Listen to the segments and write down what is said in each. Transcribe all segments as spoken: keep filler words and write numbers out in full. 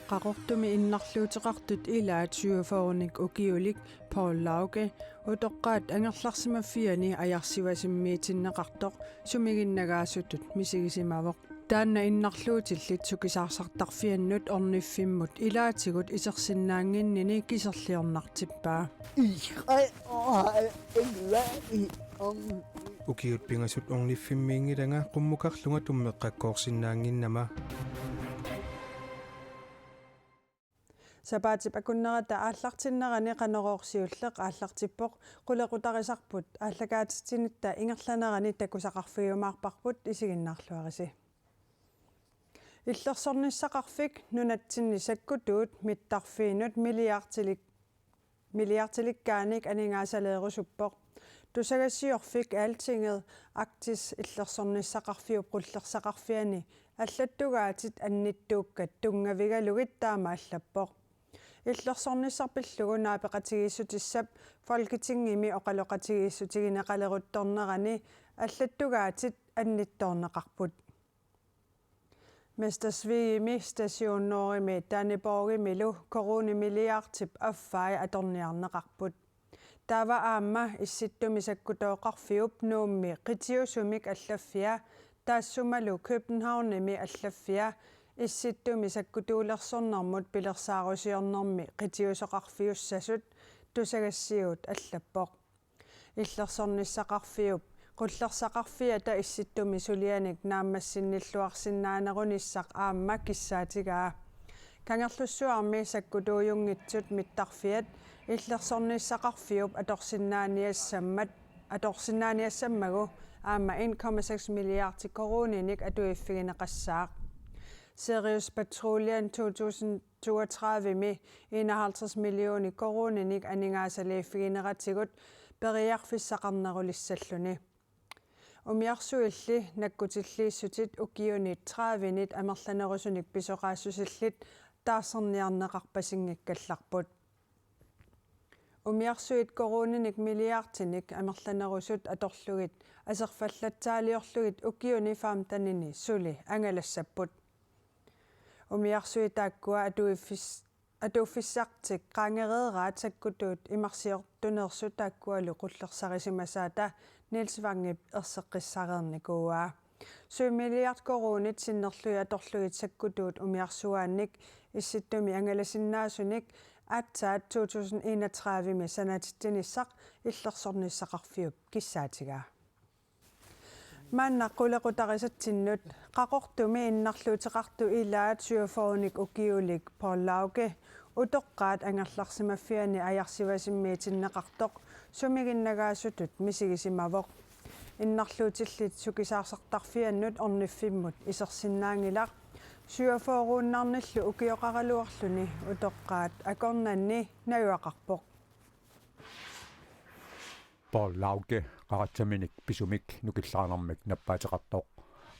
Qaqortumi innarluuteqartut ilaat syvogfyrrenik ukiulik Paul Lauke utoqqaat angerlarsimaffiani ajarsivasimmiitinneqartoq sumiginnagaasutut misigisimavoq. Taanna innarluutillit sukisaarsartarfiannut orniffimmut ilaatigut isersinnaannginnini kiserliornartippaa. Ukiut pingasut orniffimmiinngilanga qummukarlunga tummeqqakkoorsinnaannginnama. Sapaatip akunnerata aallartinnerani Qanorooq siulleq aallartippoq. Qulequtarisarput aallakaatitsinitta ingerlanerani takusaqarfigiumaarparput, isiginnaarluarisi. Illersornissaqarfik nunatsinni sakkutuut mittarfiinut milliardilik-, milliardilikkaanik aningaasaleerusuppoq. Tusagassiorfik Altinget Arktis Illersornissaqarfiup qullersaqarfiani allattugaatit annittuukkat tunngavigalugit taama allappoq. Illersornissaq pillugu naapeqatigiissutissap Folketingimi oqaloqatigiissutigineqaleruttornerani allattugaatit annittoorneqarput. Mester Svigimi Station Nordimi Danneborgimilu koruunit milliardit affai atorniarneqarput. Taava aamma Issittumi sakkutooqarfiup Nuummi qitiusumik allaffia taassumalu Københavnimi allaffia Issittumi sakkutuulersornermut pilersaarusiornermi qitiusoqarfiussasut tusagassiuut allappoq. Illersornissaqarfiup qullersaqarfiata Issittumi sulianik naammassinnilluarsinnaanerunissaq aamma kissaatigaa. Kangerlussuarmi sakkutuujunngitsut mittarfiat illersornissaqarfiup atorsinnaaniassammat, atorsinnaaniassammagu aamma en komma seks milliardi koruuninik atuiffigineqassaaq. Sirius Patruljen to tusind toogtredivemi enoghalvtreds millioner koruuninik aningaasaliiffigineratigut periarfissaqarnerulissalluni. Umiarsuilli nakkutilliissutit ukiunit tredivenit amerlanerusunik pisoqaassusillit taarserniarneqarpasinngikkallarput. Umiarsuit koruuninik milliardinik amerlanerusut atorlugit aserfallatsaaliorlugit ukiuni femtenini suli angalassapput. Umiarsuit taakkua atuiffis-, atuiffissartik qaangereeraat sakkutuut imarsiortuneersut taakkualu qullersarisimasaata Niels Wangip erseqqissareernikuuaa. Syv milliard koruunit sinnerlugit atorlugit sakkutuut umiarsuaannik Issittumi angalasinnaasunik aatsaat to tusind enogtredivemi sanatitsinissaq illersornissaqarfiup kissaatigaa. Maanna qulequtarisatsinnut. Qaqortumi innarluuteqartut ilaat syvogfyrrenik ukiulik Paul Lauke utoqqaat angerlarsimaffiani ajarsivasimmiitinneqartoq sumiginnagaasutut misigisimavoq. Innarluutillit sukisaarsartarfiannut orniffimmut isersinnaanngilaq. Syvogfyrreunnarnillu ukioqaraluarluni utoqqaat akornanni najugaqarpoq. Paul Lauke qaratsaminik pisumik nukillaarnermik nappaateqartoq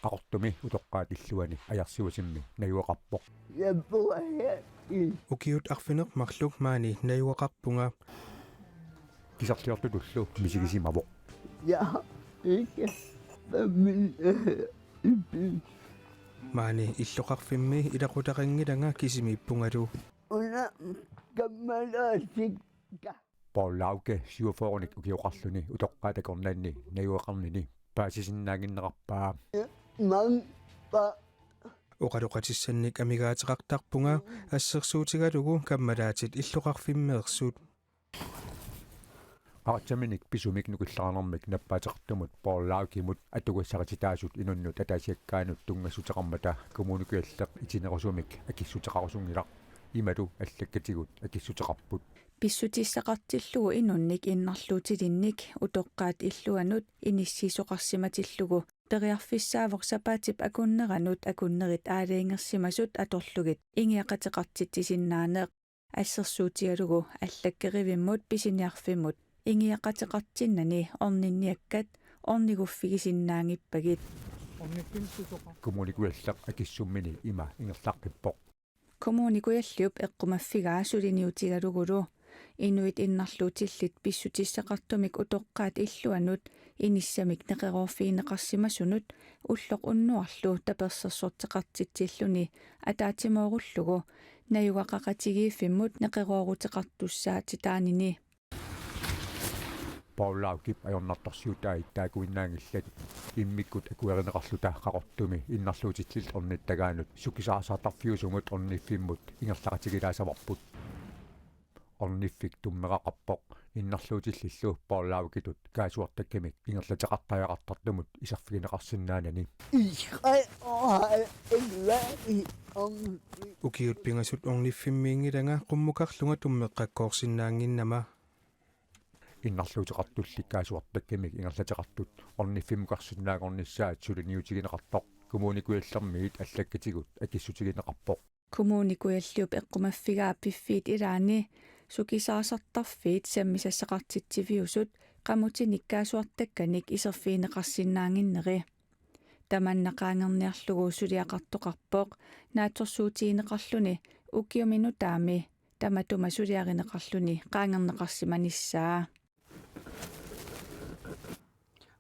Qaqortumi utoqqaat illuani ajarsivasimmi najugaqarpoq. Ukiut arfineq-marluk maani najugaqarpunga. Kiserliortutullu misigisimavoq. Maani illoqarfimmi ilaqutaqanngilanga kisimiippungalu. Una kammalaatikka. Paul Lauke syvogfyrrenik ukioqarluni utoqqaat akornanni najugaqarnini paasisinnaannginnerarpaa. Maanna oqaloqatissannik amigaateqartarpunga assersuutigalugu kammalaatit illoqarfimmeersut. Qaratsaminik pisumik nukillaarnermik nappaateqartumut Paul Laukemut atugassarititaasut inunnut ataasiakkaanut tunngassuteqarmata Kommune Kujalleq itinerusumik akissuteqarusunngilaq. Imalu allakkatigut akissuteqarput. Pissutissaqartillugu inunnik innarluutilinnik utoqqaat illuanut inissiisoqarsimatillugu periarfissaavoq sapaatip akunneranut akunnerit aalajangersimasut atorlugit ingiaqateqartitsisinnaaneq. Assersuutigalugu allakkerivimmut pisiniarfimmut ingiaqateqartinnani orninniakkat orniguffigisinnaanngippagit. Kommune Kujalleq akissummini ima ingerlaqqippoq. Kommune Kujalliup eqqumaffigaa suliniutigalugulu inuit innarluutillit pissutissaqartumik utoqqaat illuanut inissamik neqeroorfigineqarsimasunut ulloq unnuarlu tapersersorteqartitsilluni ataatsimoorullugu najugaqaqatigiiffimmut neqerooruteqartussaatitaanini. Paul Laukip ajornartorsiutai taakkuinnaanngillat immikkut akuerineqarluta Qaqortumi innarluutillillu ornittagaannut sukisaarsaartarfiusumut orniffimmut ingerlaqatigilaassavarput. Orniffik tummeqaqarpoq innarluutillillu Paul Laukitut kaassuartakkamik ingerlateqartariaqartartumut iserfigineqarsinnaanani. Ukiut pingasut orniffimmiinngilanga qummukarlunga tummeqqakkoorsinnaannginnama. Innarluuteqartulli kaassuartakkamik ingerlateqartut orniffimmukarsinnaanngornissaat suliniutigineqartoq Kommune Kujallermiit allakkatigut akissutigineqarpoq. Kommune Kujalliup eqqumaffigaa piffiit ilaanni sukisaarsaartarfiit sammisassaqartitsiviusut qamutinik kaassuartakkanik iserfigineqarsinnaannginneri. Tamanna qaangerniarlugu suliaqartoqarpoq naatsorsuutigineqarluni ukiumi nutaami tamatuma suliarineqarluni qaangerneqarsimanissaa.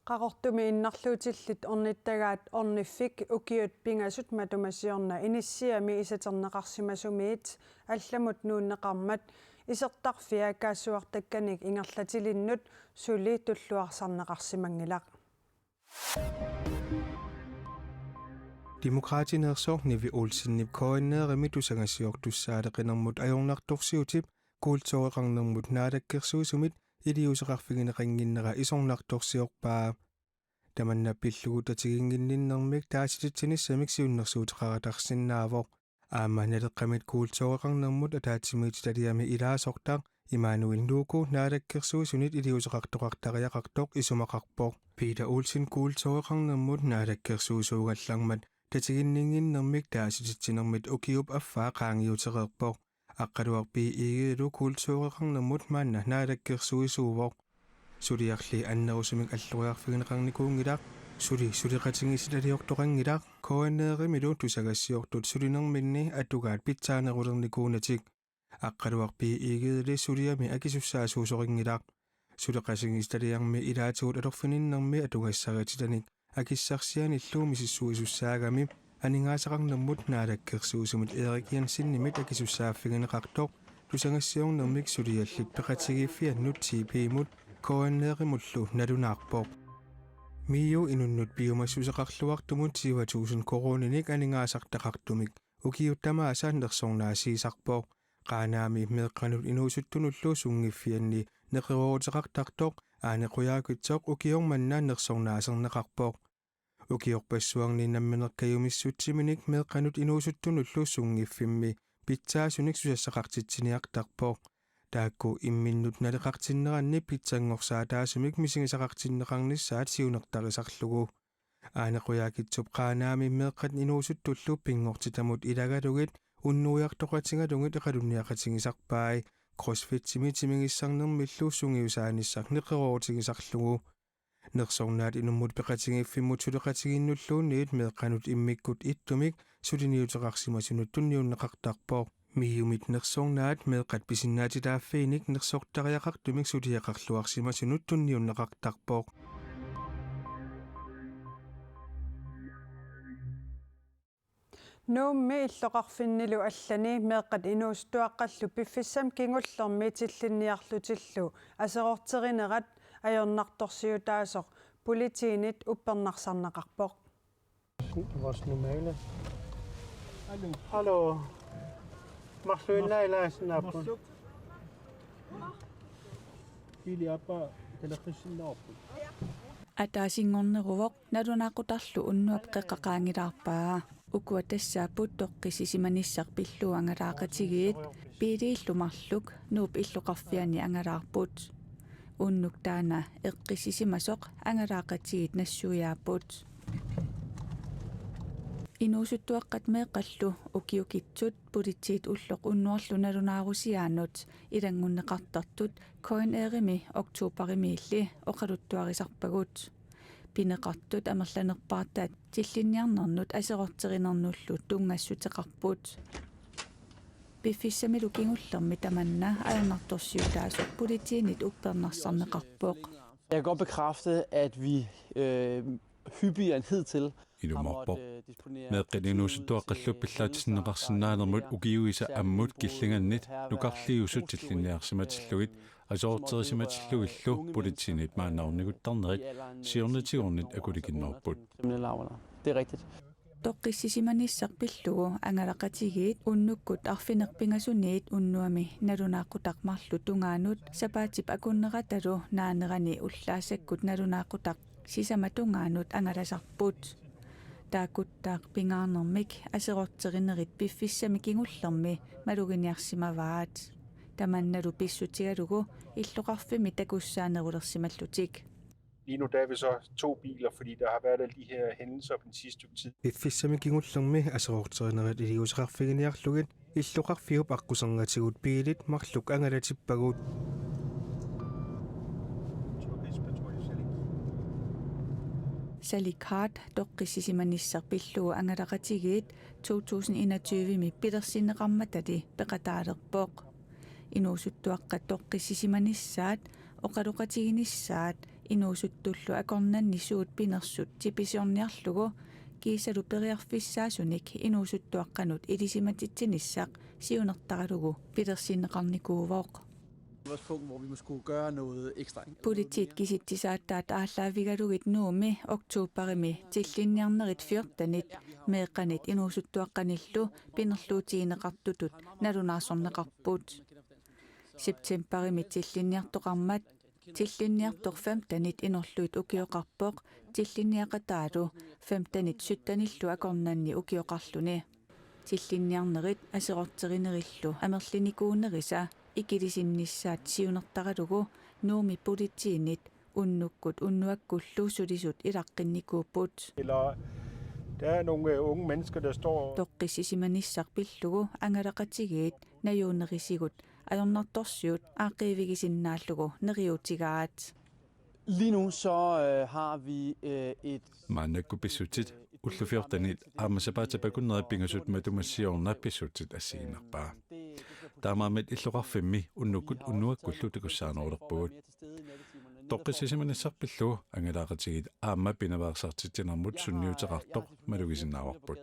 Qaqortumi innarluutillit ornittagaat orniffik ukiut pingasut matuma siorna inissiami isaterneqarsimasumiit allamut nuunneqarmat isertarfia kaassuartakkanik ingerlatilinnut suli tulluarsarneqarsimanngilaq. Demokraatineersoq Nivi Olsenip KNR-imi tusagassiortussaaleqinermut ajornartorsiutip kultureqarnermut naalakkersuisumit iliuuseqarfigineqannginnera isornartorsiorpaa. Tamanna pillugu tatiginnginninnermik taasititsinissamik siunnersuuteqaratarsinnaavoq. Aamma Naleqqamit kultureqarnermut ataatsimiititaliami ilaasortaq Immanuel Nuku naalakkersuisunit iliuuseqartoqartariaqartoq isumaqarpoq. Peter Olsen kultureqarnermut naalakkersuisuugallarmat tatiginninnginnermik taasititsinermit ukiup affaa qaangiutereerpoq. Aqqaluaq B. Egedelu kultureqarnermut maanna naalakkersuisuuvoq. Suliarli annerusumik alloriarfigineqarnikuunngilaq, suli suleqatigiissitaliortoqanngilaq, KNR-imilu tusagassiortut sulinerminni atugaat pitsaanerulernikuunatik. Aqqaluaq B. Egedeli suliami akisussaasuusorinngilaq. Suleqatigiissitaliami ilaatigut atorfininnermi atugassarititanik akissarsianillu misissuisussaagami aningaasaqarnermut naalakkersuisumit Erik Jensenimit akisussaaffigineqartoq tusagassiornermik suliallit peqatigiiffiannut T P-mut KNR-imullu nalunaarpoq. MIO inunnut piumassuseqarluartumut tyve tusind koruuninik aningaasartaqartumik ukiut tamaasa nersornaasiisarpoq. Qaanaami meeqqanut inuusuttunullu sunngiffianni neqerooruteqartartoq Aane Qujaukitsoq ukioq manna nersornaaserneqarpoq. Ukiorpassuarni nammineq kajumissutsiminik meeqqanut inuusuttunullu sunngiffimmi pitsaasunik susassaqartitsiniartarpoq. Taakku imminnut naleqartinneranni pitsanngorsaataasumik misigisaqartinneqarnissaat siunertarisarlugu. Aane Qujaukitsup Qaanaami meeqqat inuusuttullu pinngortitamut ilagalugit unnuiartoqatigalugit eqalunniaqatigisarpai, crossfitimi timigissarnermillu sungiusaanissaq neqeroorutigisarlugu. Nersornaat inummut peqatigiiffimmut suleqatigiinnulluunniit meeqqanut immikkut ittumik suliniuteqarsimasunut tunniunneqartarpoq. MIO-mit nersornaat meeqqat pisinnaatitaaffiinik nersortariaqartumik suliaqarluarsimasunut tunniunneqartarpoq. Nuummi illoqarfinnilu allani meeqqat inuusuttuaqqallu piffissami kingullermi tillinniarlutillu aserorterinerat ajornartorsiutaasoq politiinit uppernarsarneqarpoq. Vores normale. Hallo. Marluinna ilaasinnaappu. Biili aappaa talerrissinnaarput. Ataasinngorneruvoq nalunaaqutarlu unnuap qeqqa qaangilaarpaa. Ukua tassaapput toqqissisimanissaq pillugu angalaaqatigiit, biiliillu marluk Nuup illoqarfiani angalaarput. Unnuk taanna eqqissisimasoq angalaaqatigiit nassuiaapput. Inuusuttuaqqat meeqqallu ukiukitsut politiit ulloq unnuarlu nalunaarusiaanut ilanngunneqartartut K N R-imi oktoberimiilli oqaluttuarisarpagut. Pineqartut amerlanerpaartaat tillinniarnernut aserorterinernullu tunngassuteqarput. Piffissamilu kingullermi tamanna ajornartorsiutaasoq politiinit uppernarsarneqarpoq. Jeg kan godt bekræfte, at vi øh, hyppigere end hidtil har måttet, øh, disponere. Meeqqat inuusuttuaqqallu pillaatissinneqarsinnaanermut ukiuisa ammut killingannit nukarliusut tillinniarsimatillugit aserorterisimatillugillu politiinit maanna orniguttarnerit siornatigornit akulikinnerput. Kriminelle afholder. Det er rigtigt. Toqqissisimanissaq pillugu angalaqatigiit unnukkut arfineq-pingasuniit unnuami nalunaaqutaq marluk tungaanut sapaatip akunneratalu naanerani ullaassakkut nalunaaqutaq sisamat tungaanut angalasarput. Taakuttaaq pingaarnermik aserorterinerit piffissami kingullermi maluginiarsimavaat. Tamannalu pissutigalugu illoqarfimmi takussaanerulersimallutik. Lige nu der er vi så to biler, fordi der har været alle de her hændelser på den sidste stykke tid. Piffissami kingullermi aserorterinerit iliuuseqarfiginiarlugit illoqarfiup aqqusernatigut biilit marluk angalatippagut. Salik Hart toqqissisimanissaq pillugu angalaqatigiit to tusind enogtyve-mi pilersinneqarmatali peqataalerpoq. Inuusuttuaqqat toqqissisimanissaat, oqaloqatiginissaat, inuusuttullu akornanni suut pinersut tipisiorniarlugu kiisalu periarfissaasunik inuusuttuaqqanut ilisimatitsinissaq siunertaralugu pilersinneqarnikuuvoq. Også punkt, hvor vi måske skulle gøre noget ekstra. Politiit kisitsisaataat aallaavigalugit Nuummi oktoberimi tillinniarnerit fjortenit meeqqanit inuusuttuaqqanillu pinerluutigineqartutut nalunaarsorneqarput. Septemberimi tillinniartoqarmat tillinniartoq femtenit inorlugit ukioqarpoq, tillinniaqataalu femtenit syttenillu akornanni ukioqarluni. Tillinniarnerit aserorterinerillu amerlinikuunerisa ikilisinnissaat siunertaralugu Nuummi politiinit unnukkut unnuakkullu sulisut ilaqqinnikuupput. Eller der er nogle, øh, unge mennesker, der står. Toqqissisimanissaq pillugu angalaqatigiit najuunerisigut ajornartorsiut aaqqiivigisinnaallugu neriuutigaat. Lige nu så, øh, har vi, øh, et. Maannakkut pissutsit ullut fjortenit aamma sapaatip akunneri pingasut matuma siorna pissutsit assigiinnarpaa. Taamaammat illoqarfimmi unnukkut unnuakkullu takussaanerulerpugut. Toqqissisimanissaq pillugu angalaqatigiit aamma pinaveersaartitsinermut sunniuteqartoq malugisinnaavarput.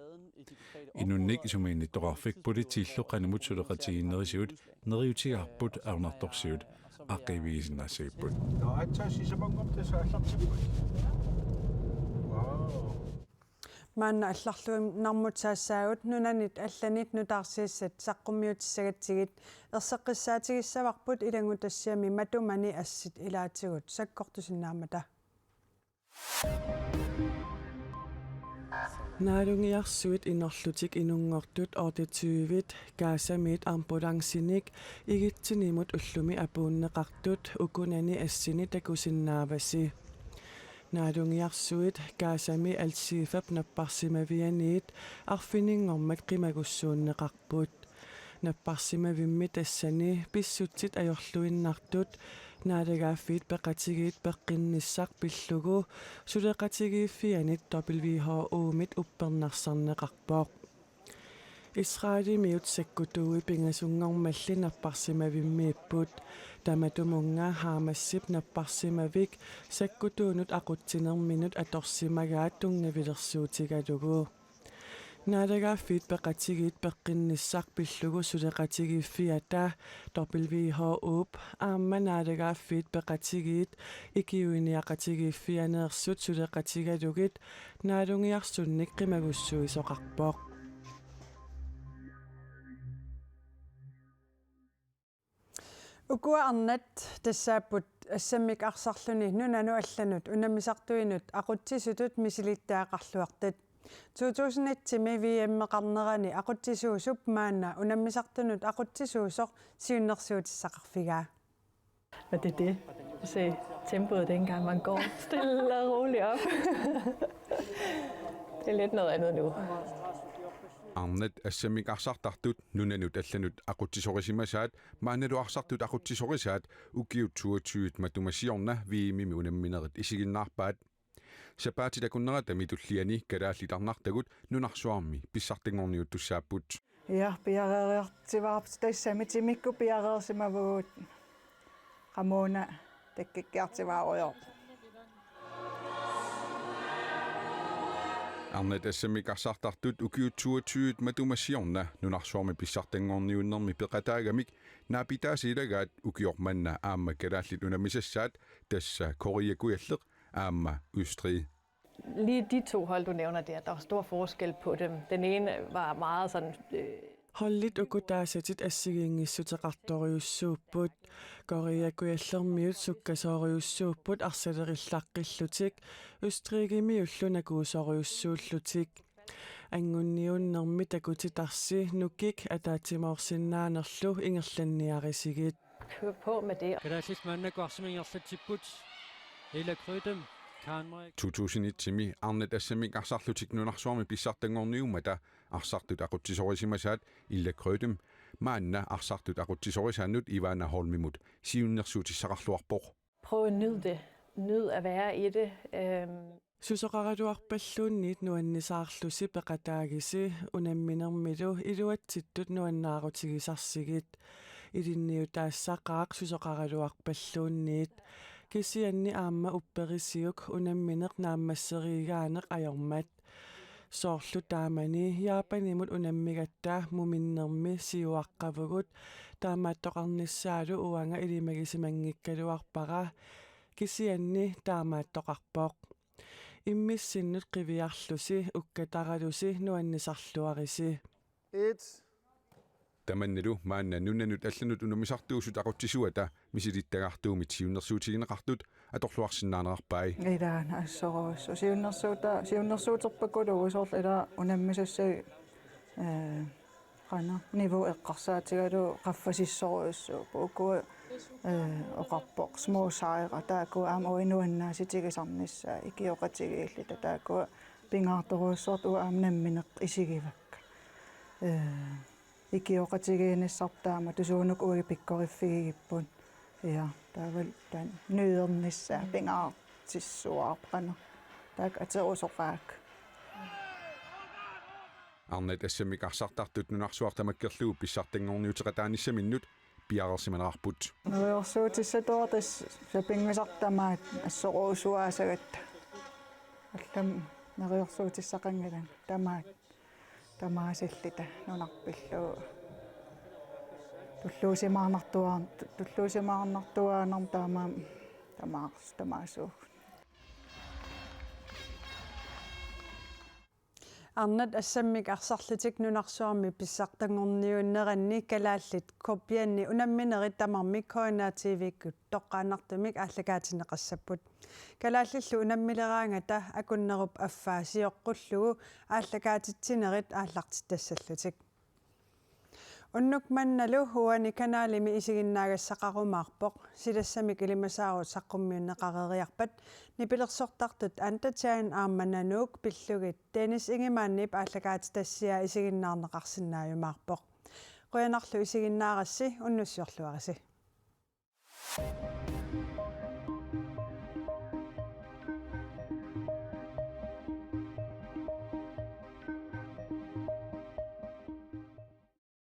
Inunnik isumaginnittoqarfik politiillu qanimut suleqatigiinnerisigut neriuutigaarput ajornartorsiut aaqqiivigisinnaassagippugut. Nå, at tage sig så mange op, det er så klart til. Wow. Maanna allarluinnarmut saassaagut nunanit allanit nutaarsiassat saqqummiutissagatsigit erseqqissaatigissavarput ilanngutassiami matumani assit ilaatigut sakkortusinnaammata. Naalungiarsuit inorlutik inunngortut otteogtyve Gazamiit ambulancinik Egyptenimut ullumi apuunneqartut ukunani assini takusinnaavasi. Naalungiarsuit Gazami Al-Shifap napparsimavianiit arfininngormat qimagussuunneqarput. Napparsimavimmi tassani pissutsit ajorluinnartut naalagaaffiit peqatigiit peqqinnissaq pillugu suleqatigiiffianit W H O-mit uppernarsarneqarpoq. Israelimiut sakkutuui pingasunngormalli napparsimavimmiipput. Tamatumunnga Hamasip napparsimavik sakkutuunut aqutsinerminut atorsimagaat tunngavilersuutigalugu. Naalagaaffiit peqatigiit peqqinnissaq pillugu suleqatigiiffiata W H O-p aamma naalagaaffiit peqatigiit ikiuiniaqatigiiffianeersut suleqatigalugit naalungiarsunnik qimagussuisoqarpoq. Ukua arnat tassaapput assammik arsarluni nunanut allanut unammisartuinut aqutsisutut misilittagaqarluartut. To tusind et-imi V M-eqarnerani aqutsisuusup maanna unammisartunut aqutsisuusoq siunnersuutissaqarfigaa. Og det er det. Se tempoet, dengang man går stille og roligt op. Det er lidt noget andet nu. Arnat assammik arsartartut nunanut allanut aqutsisorisimasaat maannalu arsartut aqutsisorisaat ukiut toogtyve matuma siorna V M-imi unamminerit isiginnaarpaat. Sapaatit akunneratami tulliani kalaallit arnartagut nunarsuarmi pissartanngorniuttussaapput. Ja, piareeriartivaarput tassami timikkut piareersimavugut qamuuna takkikkiartivaarujoorput. Arnat S M-imi arsartartut ukiut toogtyve matuma siorna nunarsuarmi pissartanngorniunnermi peqataagamik naapitaasa ilagaat ukioq manna aamma kalaallit unammisassaat, tassa Korea Kujalleq aamma Østrig. Lige de to hold, du nævner der, der var stor forskel på dem. Den ene var meget sådan... Øh, Holdit uku taasatit assigiinngissuteqartorujussuupput. Korea Kujallermiut sukkasoorujussuupput arsalerillaqqillutik, Østrigimiullu nakuusorujussuullutik. Anngunniunnermi takutitarsi nukik ataatsimoorsinnaanerlu ingerlanniarisigit. Kør på med det. Kalaallit maannakkut arsamik ingerlatsipput. Ila Krydem, Karen Marik. To tusind et-imi Arnat S M-imi arsarlutik nunarsuarmi pissartanngorniummata arsartut aqutsisorisimasaat Ila Krydem maanna arsartut aqutsisorisaannut Ivana Holmimut siunnersuutissaqarluarpoq. Prøv at nyde det. Nyd at være i det. Øhm, Susoqaraluarpalluunniit nuannisaarlusi peqataagisi, unamminermilu iluatsittut nuannaarutigisarsigit. Ilinniutaassaqaaq susoqaraluarpalluunniit. Kisianni aamma upperisiuk unammineq naammassereerigaaneq ajormat. Soorlu taamani Japanimut unammigatta muminnermi siuaqqavugut, taamaattoqarnissaalu uanga ilimagisimanngikkaluarpara, kisianni taamaattoqarpoq. Immissinnut qiviarlusi ukkataralusi nuannisarluarisi. Tamannalu maanna nunanut allanut unammisartuusut aqutsisuata misilittagartuumit siunnersuutigineqartut atorluarsinnaanerarpai. Ilaana assorujussuaq. Siunnersuuta-, siunnersuuterpakuluuvoq soorlu ilaa unammisassat, ee, qanoq, niveau eqqarsaatigalugu qaffasissorujussuupput. Ukua, ee, oqarpoq små sejre. Taakkua aamma uanga nuannaarutigisarnissaat, ikioqatigiilluta. Taakkua pingaartorujussuartut uanga aamma nammineq isigivakka. Ee, ikioqatigiinnissarput taama, tusuunuku uagut pikkoriffigigipput. Ja, taavalu taanna nydernissaa pingaartissuarput qanoq. Taakku aterusoqaakka. Arnat S M-imi arsartartut nunarsuaq tamakkerlugu pissartanngorniuteqataanissaminnut piareersimanerarput. Neriorsuutissatuartut tassa sapinngisartut tamaat assorusuaasagatta. Allamik neriorsuutissaqanngilanga tamaat. Tamaasilluta nunarput pillugu. Tulluusimaarnartua-, tulluusimaarnartuaannarmata taamaammat tamaas-, tamaasuugut. Arnat S M-imi arsarlutik nunarsuarmi pissartanngorniunneranni kalaallit Kujalleq unamminerit tamarmik K N R T V-kkut toqqaannartumik aallakaatinneqassapput. Kalaallillu unammileraangata akunnerup affaa sioqqullugu aallakaatitsinerit aallartittassallutik. Unnuk mannalu uani kanalimi isiginnaagassaqarumaarpoq, silassamik ilimasaarut saqqummiunneqareeriarpat nipilersortartut Anda Chan aamma Nanook pillugit Dennis Ingemannip aallakaatitassiaa isiginnaarneqarsinnaajumaarpoq. Qujanarlu isiginnaarassi, unnussiorluarisi.